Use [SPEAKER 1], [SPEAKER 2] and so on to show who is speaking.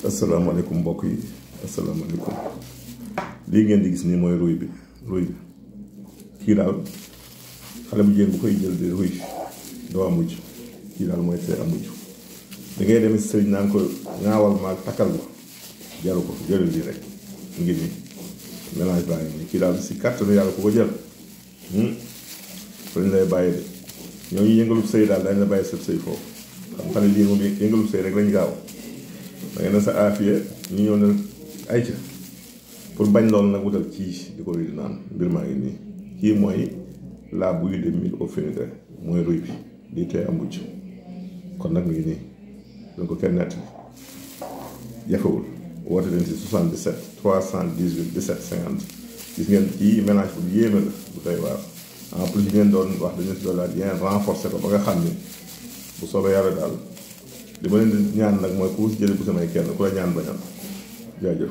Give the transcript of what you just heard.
[SPEAKER 1] asalaamaaleykum mbokk yi asalaamaaleykum lii ngeen di gis nii mooy ruy bi kii daal xale bu jigéen bu koy jël di ruy doo amuj kii daal mooy tee amuj da ngay dem si sëriñ naan ko ñaawal maag takkal ma jaru ko jëlal lii rek ngi nii mélange baa ngi nii kii daal si kàttanu yàlla ku ko jël fa ñu lay bàyyi de ñooñu yëngalub sëy daal dañ la bàyyi sëb sëy foofu xam xale lii moom yëngalub sëy rek lañ gaaw da ngay ne sa aafiya ñu ñëw ne ay ca pour bañ loolu nag wutal kii di ko ruy di naan mbir maa ngi nii kii mooy la bouillie de mil au fenugrec mooy ruy bi di tee amuj kon nag mi ngi nii danga ko kenn nett jafewul woote leen si 77 318 17 50 gis ngeen kii mélange bu yéeme la bu tey waar en plus yi ngeen doon wax dañu si doon laaj bien renforcer ko ba nga xam ni bu soobee yàlla daal li ma leen di ñaan nag mooy ku si jëlee bu samay kenn ku la ñaan bañal jaajëf